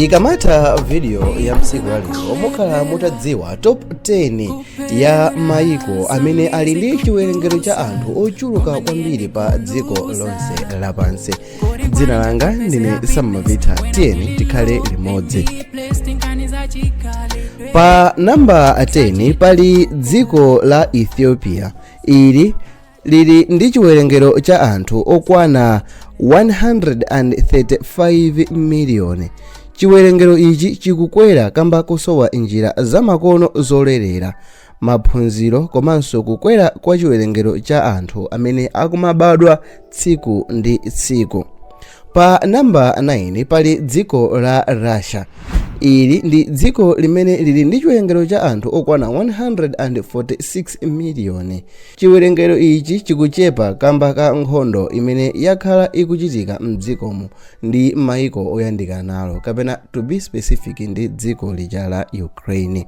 Ikamatha video ya msiku wa lero, mukhala mutadziwa top 10 ya maiko amene ali ndi chiwerengero cha anthu ochuluka kwambiri pa dziko lonse lapansi. Dzina langa ndine Sammavitha, tiyeni tikhale limodzi. Pa namba 10 pali dziko la Ethiopia. Ili lili ndi chiwerengero cha anthu okwana 135 miliyoni. Chiwerengero ichi chikukwera kamba kusowa njira zamakono zolerera, maphunziro komanso kukwera kwa chiwerengero cha anthu amene akumabadwa tsiku ndi tsiku. Pa namba 9 pali dziko la Russia. Ili ndi dziko limene lili ndi chiwerengero cha anthu okwana 146 miliyoni. Chiwerengero ichi chikuchepa kamba ka nkhondo imene yakhala ikuchitika mdzikomo ndi maiko oyandikana nalo, kapena to be specific, ndi dziko lija la Ukraine.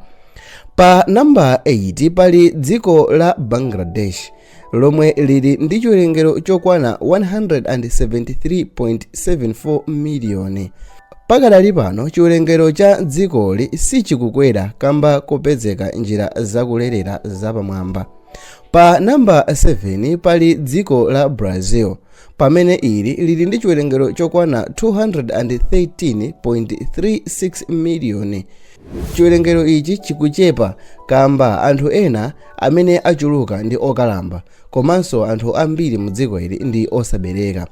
Pa namba 8 pali dziko la Bangladesh, lomwe lili ndi chiwerengero chokwana 173.74 miliyoni. Pakadali pano chiwerengero cha dzikoli sichikukwera kamba kopezeka njira zakulerera zapamwamba. Pa namba 7 pali dziko la Brazil, pamene ili lili ndi chiwerengero chokwana 213.36 miliyoni. Chiwerengero ichi chikuchepa kamba anthu ena amene achuluka ndi okalamba, komanso anthu ambiri mu dziko ili ndi osabereka.